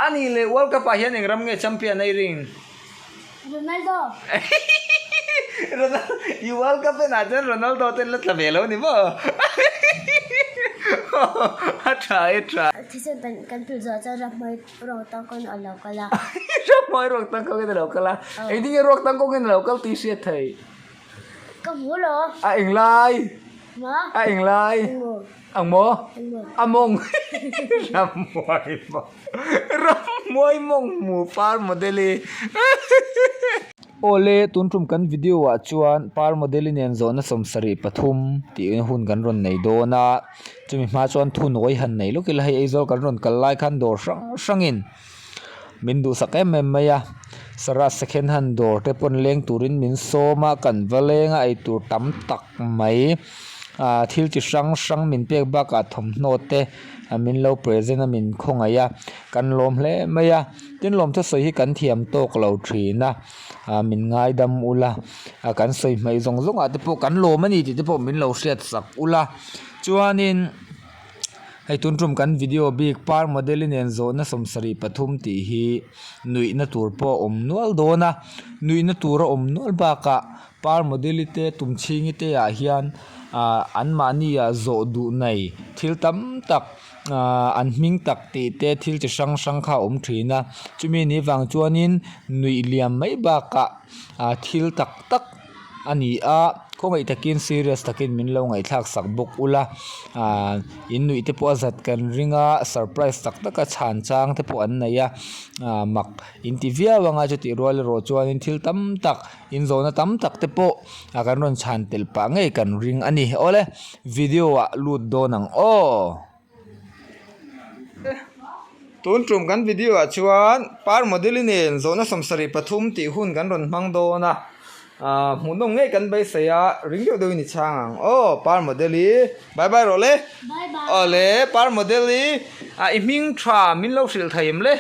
A nih leh World Cup ah hian eng ram nge champion a i ring? Ronaldo. Ronaldo i World Cup en ah chuan Ronaldo te an la tla ve lo ni maw? A tha e tha. Thisen kan pilh zawh chuan ramhmai ruak tangkawngin a lo kal a. Ramhmai ruak tangkawngin a lo kal a. Engtin nge ruak tangkawngin a lo kal tih hriat theih? Ka hmu lo. A englai? Ma? A englai? Engmaw? Ang maw? Engmaw? A mawng. Rammuai mawng. Rammuai mawng hmu par model i. Awle, tun tum kan video ah chuan par model i nen zawhna 73 tih hun kan rawn nei dawn a. Chumi hma chuan thunawi han nei lawk ila hei Aizawl kan rawn kal lai khan dawr hrang hrangin Min duhsak em em mai a, Sarah second hand dawr te pawn leng turin min sawm a, kan va leng a eitur tam tak mai ah thil chi hrang hrang min pek bakah thawmhnaw te min lo present a min khawngaih a, kan lawm hle mai a, tin lawmthu sawi hi kan thiam tawk lo thin a, ah min ngaidam ula ah kan sawi hmaih zawng zawng ah te pawh kan lawm a ni tih te pawh min lo hriat sak ula chuanin. Hei tun tum kan video bik par model-i nen zawhna 73 tih hi nuihna tur pawh a awm nual dawn a, nuihna tur a awm nual bakah par model-i te tum chhingi te ah hian ah anmahni ah zawh duh nei thil tam tak ah an hming tak tih te thil chi hrang hrang kha a awm thin a, chumi ni vang chuanin nuih liam mai bakah ah thil tak tak. a ni a khawngaih takin serious takin min lo ngaihthlak sak bawk ula ahh in nuih te pawh a zat kan ring a surprise tak tak a chhan chang te pawh an nei a ahh mak in ti viau ang a chutih rual erawh chuanin thil tam tak in zawhna tam tak te pawh ah kan rawn chhan tel pah ngei kan ring a ni awle video ah lut dawn ang aw. Tun tum kan video ah chuan par model i nen zawhna 73 tih hun kan rawn hmang dawn a ah hmuhnawm ngei kan beisei a ring deuh deuhin i chhang ang aw par model i bye bye rawh le awle par model i ah i hming tha min lo hrilh thei em le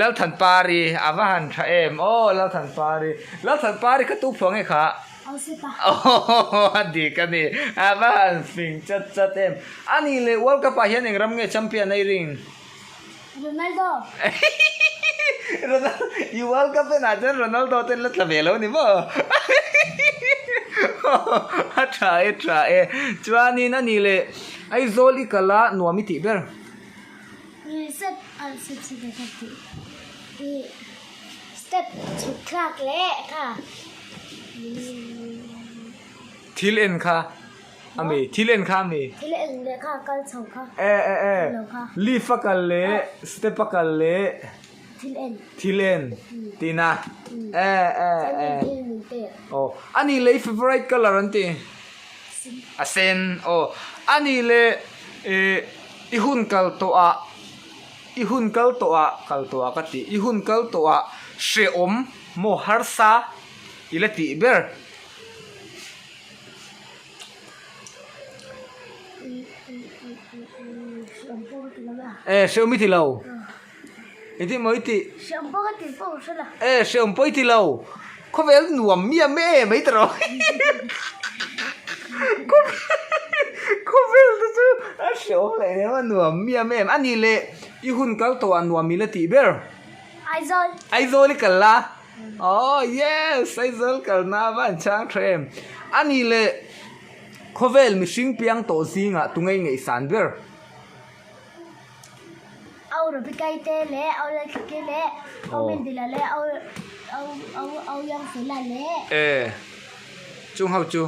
Lalthanpari a va han tha em aw Lalthanpari Lalthanpari kha tu phuah nge kha. A dik a ni. A va han fing chat chat em. A nih leh World Cup ah hian eng ram nge champion a i ring? Ronaldo. Ronaldo i World Cup en ah chuan Ronaldo te an la tla ve lo ni maw? A tha e tha e. Chuanin a nih leh Aizawl i kal a nuam i tih ber? Step step step ka tih. Step chhuk thlak leh kha. Thil en kha a mi thil en kha a mi. Thil en leh kha kal chho kha. E e e lift a kal leh step a kal leh. Thil en. Thil en tihna e e e. Aw a nih leh i favourite colour an ti. A sen aw a nih leh i hun kal tawh ah. I hun kal tawh ah kal tawh ah ka ti. I hun kal tawh ah hrehawm maw harsa i la tih ber. E hrehawm i ti lo. Engtin maw i tih? Hrehawm pawh ka ti pawh ka hre lo. E hrehawm pawh i ti lo. Khawvel nuam miam em mai ta rawh. Khawvel te chu a hrehawm leh em a nuam miam em a nih leh i hun kal tawh ah nuam i la tih ber. Aizawl. Aizawl i kal la. Oh yes Aizawl kal na a van chang tha em. A nih leh khawvel mihring piang tawh zingah tunge i ngaihsan ber. Au Rebecca-i te leh Au Lalthiki leh Au Mendila leh Au Au Au Au Yangfela leh. E chung ho chu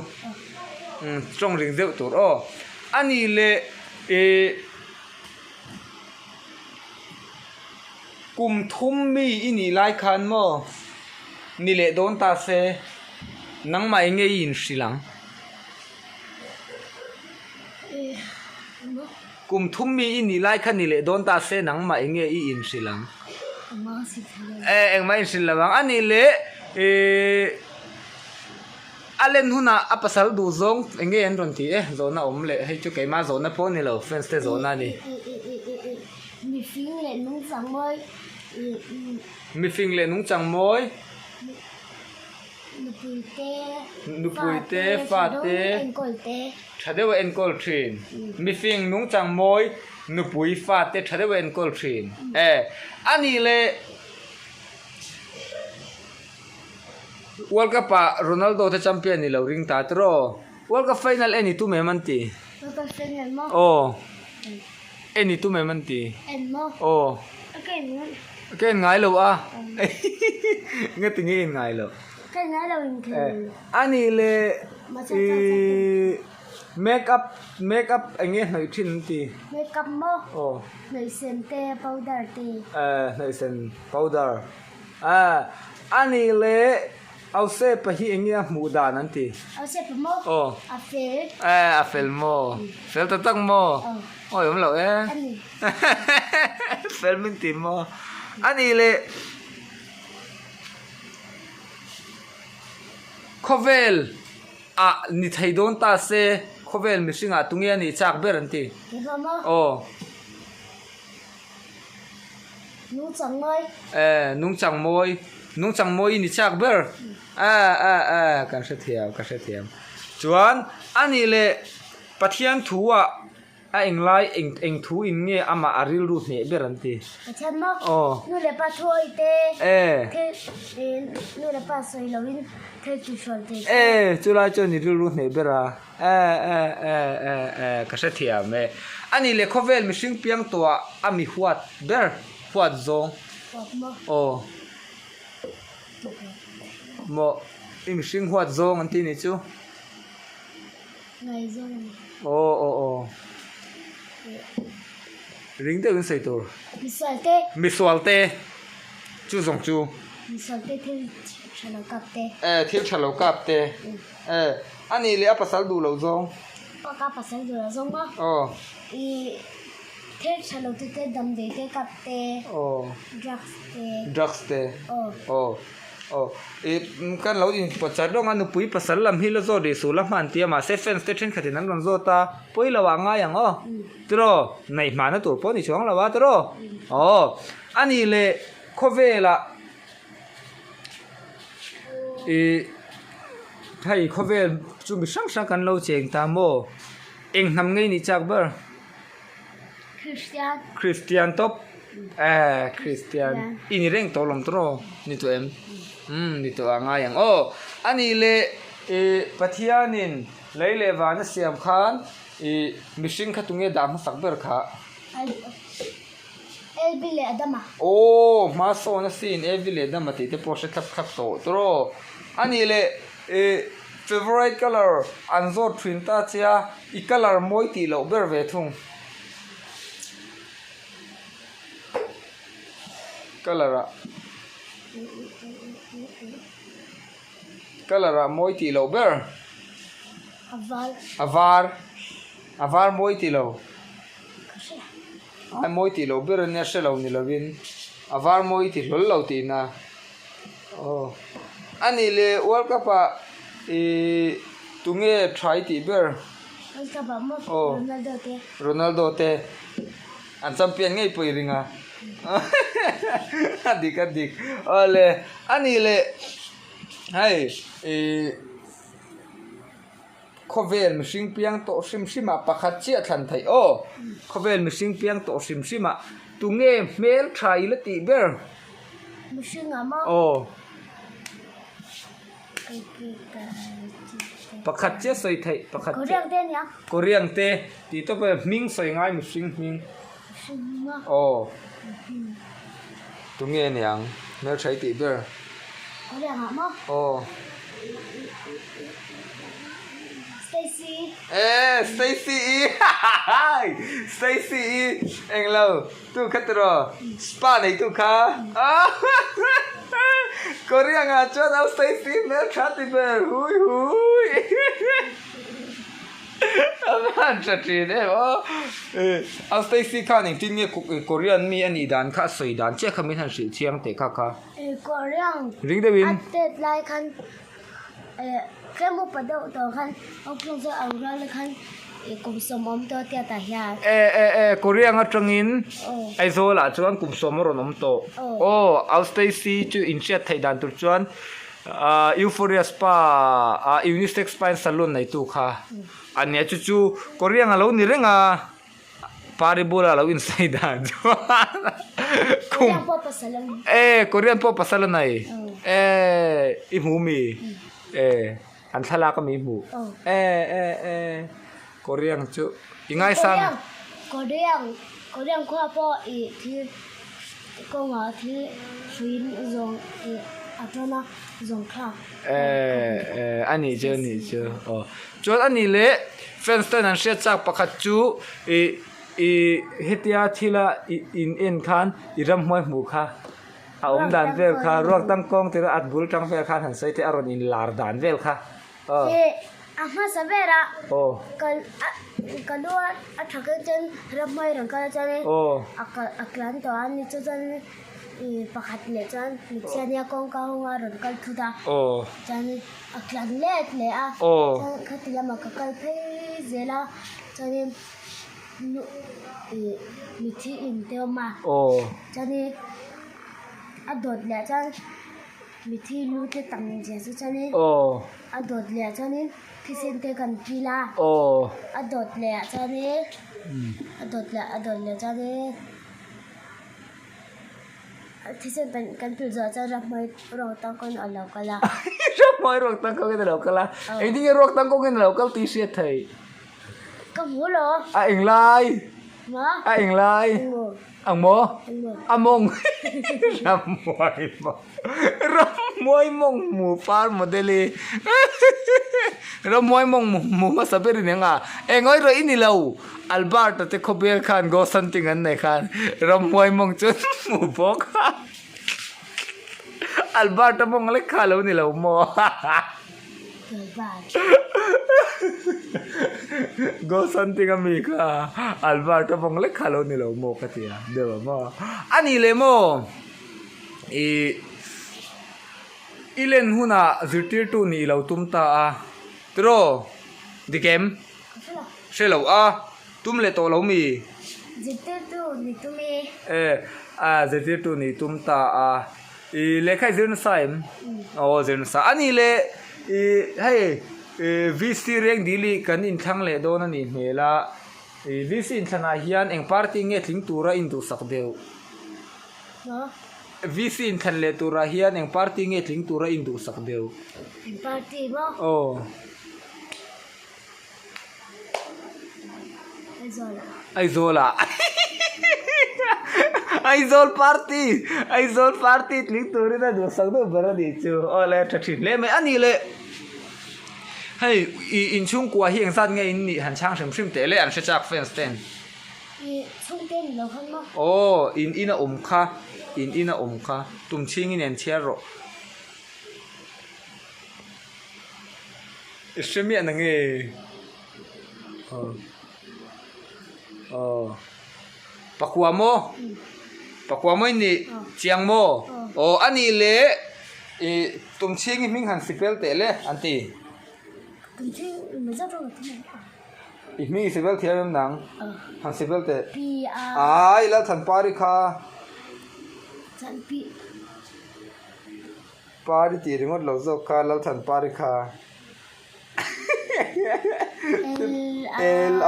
umm tawng ring deuh tur aw a nih leh ih kum thum mi i nih lai khan maw ni leh dawn ta se nangmah eng nge i inhrilh ang. Kum thum mi i nih lai kha ni leh dawn ta se nangmah eng nge i inhrilh ang? E, engmah inhrilh lo ang. A nih leh ih a len hunah a pasal duh zawng eng nge an rawn ti e? Zawhna awm leh hei chu keimah zawhna pawh a ni lo, fans te zawhna a ni. Mifing leh nungchang mawi. Mifing leh nungchang mawi. Nupui te, Nupui te, fa te, enkawl te. Tha deuh a enkawl thin. Mifing nungchang mawi nupui fa te tha deuh a enkawl thin. E, a nih leh World Cup ah Ronaldo te champion ni lo ring ta tiraw? World Cup final en i tum em an ti? World Cup final maw? Aw. En i tum em an ti? En maw? Aw. Ka en ngai. Ka en ngai lo a. Nga ti nge en ngai lo? Ka en ngai lo in khel. A nih leh i make up make up eng nge hnawih thin an ti? Make up maw? Aw. Hnawih sen te powder te. Eh hnawih sen powder. A a nih leh Ausepa hi eng nge a hmuh dan an ti? Ausepa maw? Aw. A fel. Eh a fel maw? Fel ta tak maw? Aw. Awi awm loh e. A ni. Fel min ti maw? A nih leh khawvel ah ni thei dawn ta se khawvel mihring ah tunge a nih chak ber an ti? Keimah maw? Aw. Nungchang mawi. Eh, nungchang mawi. Nungchang mawi i ni chak ber. Eh, eh, eh, kan hrethiam, ka hrethiam. Chuan, a nih leh Pathian thu ah a englai eng eng thu in nge amah a rilru hneh ber an ti? Pathian maw? Aw. Nu leh pa thu awih te. Eh. Thil, eh, nu leh pa sawi lo in thil ti hrual thei te. Eh, chulai chuan i rilru hneh ber a. Eh eh eh eh eh ka hrethiam e. A nih leh khawvel mihring piang tawhah a mi huat ber huat zawng. Huat maw? Aw. Maw i mihring huat zawng an ti nih chu. Ngaihzawng a ni. Aw aw aw. Ring deuhin sawi tur. Misual te. Misual te. Chu zawng chu. Misual te thil tha lo kap te. Eh thil tha lo kap te. Eh a nih leh a pasal duh loh zawng. Ka pasal duh loh zawng maw? Aw. I thil tha lo te te damdawi te kap te. Aw. Drugs te. Drugs te. Aw. Aw. Aw. I kan lo inpawt chat rawng a nupui pasal lam hi la zawt rih suh la hman tia mahse fans te thenkhatin an rawn zawt a pawi lo ah ngai ang aw. Tiraw neih hmahna tur pawh a ni chuang lo a tiraw. Aw. A nih leh khawvelah ih hei khawvel chu mi hrang hrang kan lo cheng ta maw eng hnam ngei nih chak ber Kristian Kristian tawp eh Kristian i ni reng tawh lawm tawh rawh ni tawh em umm ni tawh a ngai ang aw a nih leh ih Pathianin lei leh van a siam khan ih mihring kha tunge dah hmasak ber kha. Evi leh Adama. Aw, hma sawn asin Evi leh Adama tih te pawh hre thlap thlap tawh tur aw. A nih leh ih favourite colour an zawt thin ta che a, i colour mawi tih loh ber ve thung. Colour ah colour ah mawi tih loh ber. A var. A var. A var mawi tih lo. Ai mawi tih loh ber ania hre lo ni lovin a var mawi ti hlawl lo tihna aw a nih leh world cup ah ih tunge tha i tih ber World cup ah maw aw Ronaldo te Ronaldo te an champion ngei pawh i ring a a dik a dik awle a nih leh hei ih. Khawvel mihring piang tawh hrim hrim ah pakhat chiah thlan theih aw. Khawvel mihring piang tawh hrim hrim ah tunge hmel tha i la tih ber? Mihring ah maw? Aw. Pakhat chiah sawi theih pakhat chiah. Korean te ania. Korean te tih tawp e hming sawi ngai mihring hming. Mihring hming a. Aw. Tunge aniang hmel tha i tih ber? Korean ah maw? Aw. Stacy. Eh, Stacy i hahahaii Stacy i englo tu kha tiraw spa nei tu kha Korean ah chuan au Stacy hmel tha ti ber hui hui a van tha thin em aw au Stacy khan engtin nge Korean mi a nih dan kha a sawi dan chiah kha min han hrilh chiang teh kha kha. Korean Ring deuhin. A tet lai khan eh tlem upa deuh tawh khan awkhlawng chu a rual te khan ih kum sawm awm tawh tia tah hian. Eh eh eh Korean atangin Aizawl ah chuan kum sawm a rawn awm tawh. Aw Au Stacy chu inhriat theih dan tur chuan. Euphoria Spa ah Unisex Spa and Salon neitu kha a nia chu chu Korean a lo ni reng a Pari bula lo insai dan chuan kum e Korean pawh pasal a nei e i hmu mi e an thlalak ami hmu e e e Korean chu i ngaisang Korean Korean khua pawh i thil kawngah thil hruin zawng i a tana zawng thlak e e a nih chu a nih chu aw Chuan a nih leh fans ten an hriat chak pakhat chu ih ih hetia thila ih in en khan i ramhmuai hmuh kha a awm dan vel kha ruak tangkawng tira a bul tang vel khan han sawi te a rawn in lar dan vel kha aw. Ih a hmasa ber a ka ka lu a tha keuh chuan ramhmuai rawn kal a chuan a tlan tawh a ni chu chuan ih pakhat leh chuan mitchhia nia kawngka hawng a rawn kal thut a chuan. A tlan let leh a chuan khati lamah ka kal phei zel a chuanin nu ih mithi in te awm a chuanin a dawt leh chuan mithi lu te tam zia chu chuanin a dawt leh chuanin thisen te kan kil a a dawt leh ah chuanin a dawt leh a dawt leh chuanin. Thisen kan pilh zawh chuan ramhmuai ruak tangkawngin a lo kal a. Ramhmuai ruak tangkawngin a lo kal a. Engtin nge ruak tangkawngin a lo kal tih hriat theih? Ka hmu lo. A englai? Ma? A englai? Engmaw? Angmaw? Engmaw? A mawng. Ramhmuai mawng. Ramhmuai mawng hmu par model i. Ramhmuai mawng hmu hmasa ber i ni ang a. Engawi rawh i ni lo. Albert-a te khawbel khan ghost hunting an nei khan ramhuai mawng chu an hmu bawk a, Albert-a mawng lek kha a lo ni lo maw? Ghost hunting a mi kha Albert-a mawng lek kha a lo ni lo maw ka ti a, deuh a maw? A nih leh maw? Ih i len hunah zirtirtu nih i lo tum ta a, tiraw? Dik em? Hre lo a, tum leh tawh lo mi? Zirtirtu ni tum e. E, a zirtirtu ni tum ta a. I lehkha i zir nasa em? Aw zir nasa. A nih leh i hei i VC reng dil i kan inthlang leh dawn a nih hmel a. I VC inthlanah hian eng party nge tling tura induhsak deuh? VC inthlan leh turah hian eng party nge tling tura induhsak deuh? Eng party maw? Aw. Aizawl ah Aizawl party Aizawl party tling turin a duhsak deuh ber a nih chu aw le tha thin hle mai a nih le hei ih inchhungkua hi engzat nge in nih han chhang hrim hrim teh le an hre chak fans ten aw in in a awm kha in in a awm kha tumchhingin en chhiar rawh. I hre miah na nge? Aw aw pakua maw? Pakua maw i nih? Chiang maw? Aw a nih leh ih Tumchhingi hming han sipel teh le an ti. I hming i sipel thiam em nang? Han sipel teh. Ai Lalthanpari kha. Pari tih ringawt lo zawk kha Lalthan Pari kha L A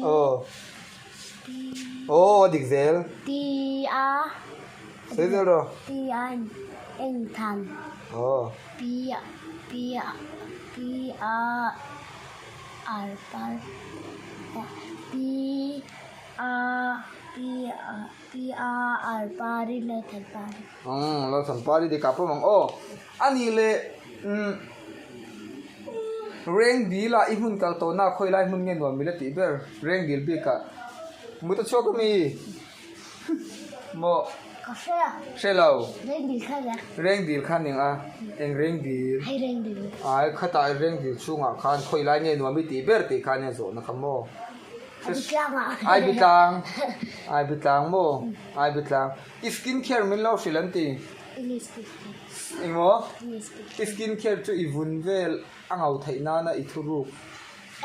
aw aw a dik zel sawi zel rawh aw Umm Lalthanpari dik ah pawm ang aw. A nih leh umm Reng dil ah i hmun kal tawh na khawi lai hmun nge nuam mila tih ber Reng dil bik ah mut a chhuak a mi maw Ka hre a. Hre lo. Reng dil kha nia. Reng dil kha ning a eng reng dil. Hei reng dil. Ai khatah reng dil chhungah khan khawi lai nge nuam i tih ber tih kha nia zawhna kha maw. Ai bi tlang Ai bi tlang maw Ai bi tlang I skin care min lo hrilh an ti Engmaw I skin care chu i vun vel a ngau theih nana i thuruk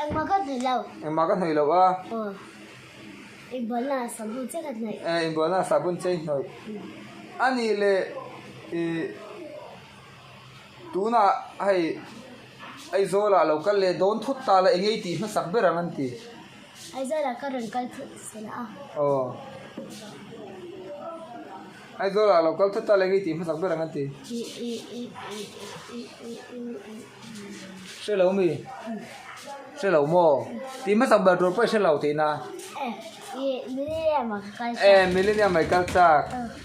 Engmah ka hnawih lo Engmah ka hnawih lo a Aw Inbualna ah sabun che ka hnawih Eh inbualna ah sabun che i hnawih Anih leh i. Tunah hei Aizawlah lo kal leh dawn thut ta la eng ei tih hmasak ber ang an ti. Aizawlah ka rawn kal thut sela a. Aw. Aizawlah lo kal thut ta la eng ei tih hmasak ber ang an ti. I i i i i i i i. Hre lo mi? Hre lo maw? Tih hmasak ber tur pawh i hre lo tihna. Eh, i Millennium ah ka kal chak. Eh, Millennium ah i kal chak.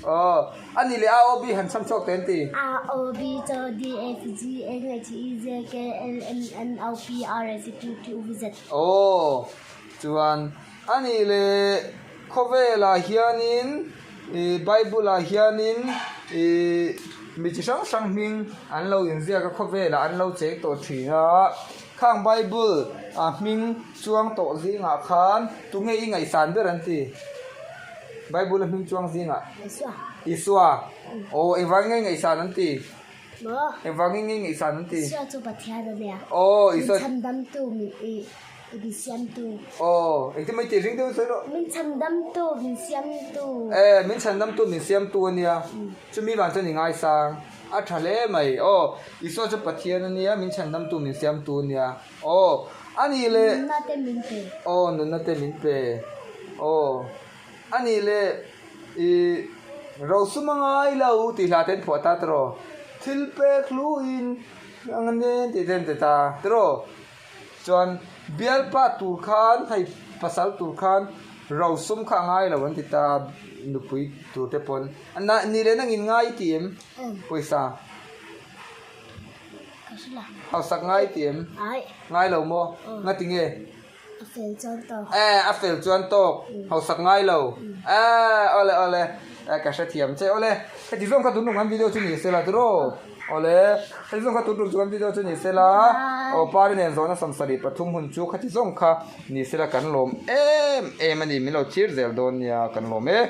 Aw, a nih leh A O B han chham chhuak teh an ti. A O B C D E F G H I J K L M N O P R S T U V Z. Aw, chuan a nih leh khawvelah hianin ih Bible ah hianin ih mi chi hrang hrang hming an lo inziak a khawvelah an lo cheng tawh thin a khang Bible ah hming chuang tawh zingah khan tunge i ngaihsan ber an ti Bible a hming chuang zingah Isua Isua aw engvangin nge i ngaihsan an ti Maw engvangin nge i ngaihsan an ti Isua chu Pathian a nia aw Isua min chhandamtu min ih Min siamtu. Aw, engtin mai tih ring deuhin sawi rawh. Min chhandamtu, min siamtu. E, min chhandamtu, min siamtu a nia. Chumi vang chuan i ngaisang. A tha hle mai. Aw, Isua chu Pathian a nia, min chhandamtu, min siamtu a nia. Aw, a nih leh. Nunna te min pe. Aw, nunna te min pe. Aw, a nih leh i rosum a ngai lo tih hla te an phuah ta tiraw? Thil pek hluin ang nen tih te an ti ta tiraw? Chuan bialpa tur khan hei pasal tur khan rosum kha a ngai lo an ti ta nupui tur te pawn ni leh nangin ngai i ti em pawisa hausak ngai i ti em ngai lo maw ngati nge a fel chuan tawk e a fel chuan tawk hausak ngai lo e awle awle ka hrethiam che awle heti zawng kha tunlung an video chu ni se la tiraw. Awle, heti zawng kha tun tum chu kan video chu ni sela, aw pari nen zawhna 73 hun chu khati zawng kha ni sela kan lawm em em a ni, min lo chhir zel dawn nia kan lawm e.